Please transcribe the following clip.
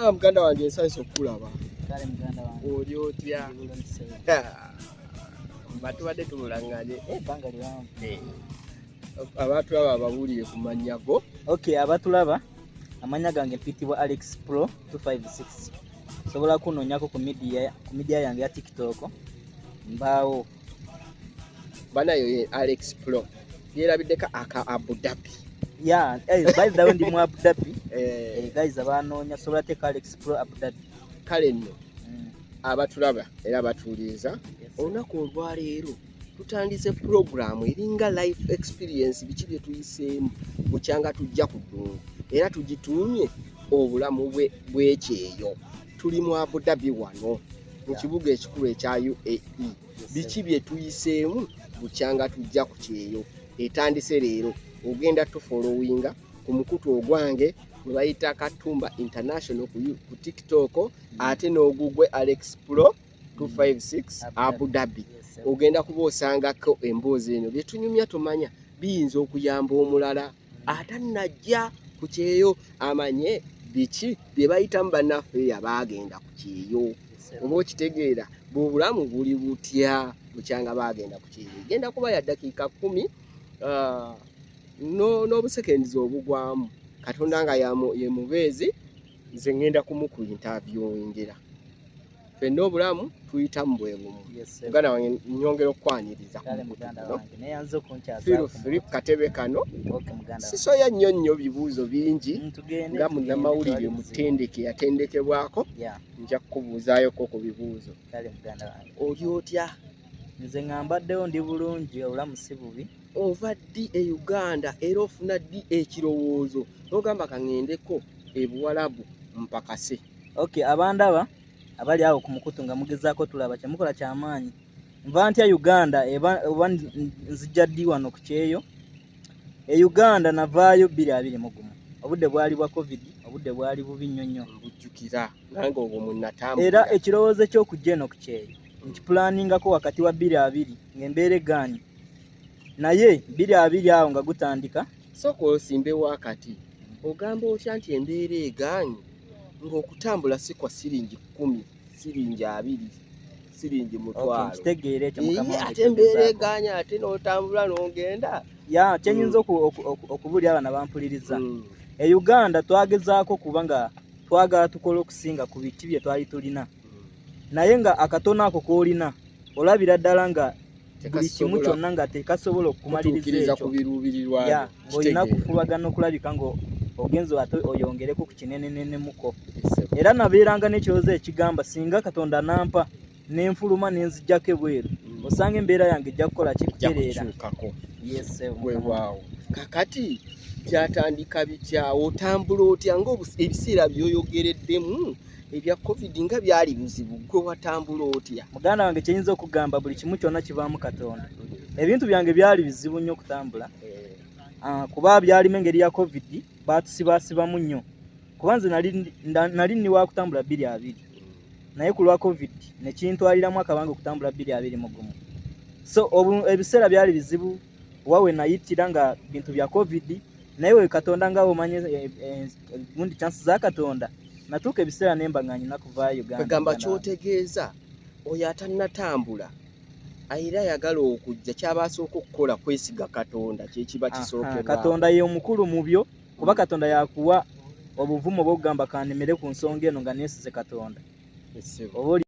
Ah, muganda wange, nsanyuse okukulaba. Kale muganda wange. Oli otya? Ndi bulungi, ssebo. Batubadde tubulanganye. Ebbanga liwanvu. Abatulaba ababuulire ku mannya go. Okay, abatulaba, amannya gange mpitibwa Alex Pro 256. Sobola kunoonyako ku media yange ya TikTok, mbaawo. Banayo ye Alex Pro, yerabiddeko aka Abu Dhabi. Yeah, by the way, ndi mu Abu Dhabi. Guys, abanoonya sobola teeka Alex Pro Abu Dhabi. Kale nno, abatulaba era abatuwuliriza, olunaku olwaleero tutandise puroguramu eringa life experience, biki bye tuyiseemu bukyanga tujja ku ddungu, era tugituumye obulamu bw'ekyeyo. Tuli mu Abu Dhabi wano mu kibuga ekikulu ekya UAE. Biki bye tuyiseemu bukyanga tujja ku kyeyo? Etandise leero. Ogenda tufollowinga ku mukutu ogwange gwe bayita Katumba International ku TikTok, ate n'ogugwe Alex Pro 256 Abu Dhabi. Ogenda kuba osangako emboozi eno. Byetunyumya tomanya biyinza okuyamba omulala atannajja ku kyeyo amanye biki bye bayitamu bannaffe abaagenda ku kyeyo, oba okitegeera bwobulamu buli butya bukyanga baagenda ku kyeyo. Egenda kuba ya ddakiika 10 n'obusekendizi obugwamu. Katonda nga ye mubeezi, nze ŋŋenda kumuku interviewingira. Ffenna obulamu tuyitamu bwe bumu. Muganda wange, nyongera okukwaniriza ku Kale mukutu muganda guno. wange, neyanze okunkyazaako. Feel free ku katebe kano. Okay, muganda wange. Sisoya nnyo nnyo bibuuzo bingi. Tugende, Nga tugende, munnamawulire tewali buzibu. mutendeke, yatendekebwako, nja kukubuuzaayoko ku bibuuzo. Kale muganda wange. Oli otya? Nze nga mbaddewo, ndi bulungi, obulamu si bubi. Ova ddi e Uganda, era ofuna ddi ekirowoozo n'ogamba kaŋŋendeko e Buwalabu mpakase? Okay, abandaba abali awo ku mukutu nga mugezaako tulaba, kyemukola kyamaanyi. Nva ntya Uganda oba nzija ddi wano ku kyeyo? E Uganda navaayo 2021. Obudde bwali bwa COVID, obudde bwali bubi nnyo nnyo. Mbujjukira nange obwo munatambulira. Era ekirowoozo ekyokujja eno ku kyeyo nkiplaningako wakati wa 2020 ng'embeera egaanye, naye 2020 awo nga gutandika. Sooka osimbewo akati. Ogamba otya nti embeera egaanye ng'okutambula si kwa siringi 10, siringi 20, siringi 500? Nkitegeera ekyo, mukama Iye, wange, ate embeera kyogezaako. egaanye, ate n'otambula n'ogenda. Ya, kyenyinza okubuulira abaana bampuliriza, e Uganda twagezaako kuba nga twagala tukole okusinga ku biti bye twali tulina, naye nga akatono ako k'olina olabira ddala nga buli kimu Tekasobola kyonna nga tekasobola okumaliriza kutuukiriza ekyo. ku biruubirirwa Ya, byo. ng'olina Kitegeera. kufubagana okulabika nga ogenza ate oyongereko ku kinenenenemuko. Era nabeeranga n'ekirowoozo ekigamba singa Katonda nampa nenfuluma nenzijjako ebweru, osanga embeera yange ejja kukola ki? Ejja Kutereera. kukyukako. Yes, mukama. Weewaawo. Kakati byatandika bitya? Otambula otya nga ebiseera by'oyogereddemu ebya COVID nga byali bizibu? Gwe watambula otya? Muganda wange, kyenyinza okugamba, buli kimu kyonna kibaamu Katonda. Ebintu byange byali bizibu nnyo okutambula. Kuba byalimu engeri ya COVID, batusibaasibamu nnyo, kuba nze nali nni wakutambula 2020, naye ku lwa COVID nekintwaliramu akabanga okutambula 2021. So ebiseera byali bizibu wawe nayitira nga bintu bya COVID, naye we Katonda nga omanye gundi chance za Katonda, natuuka ebiseera nemba nga nyina kuvaayo Uganda. Kwegamba Muganda wange. kyotegeeza, oyo atannatambula era ayagala okujja, kyaba asooka okukola kwesiga Katonda, kyekiba kisookerwako. Katonda ye omukulu mu byo, kuba Katonda yakuwa obuvumu obwokugamba kanemere ku nsonga eno nga neesize Katonda. Ssebo. Oba oli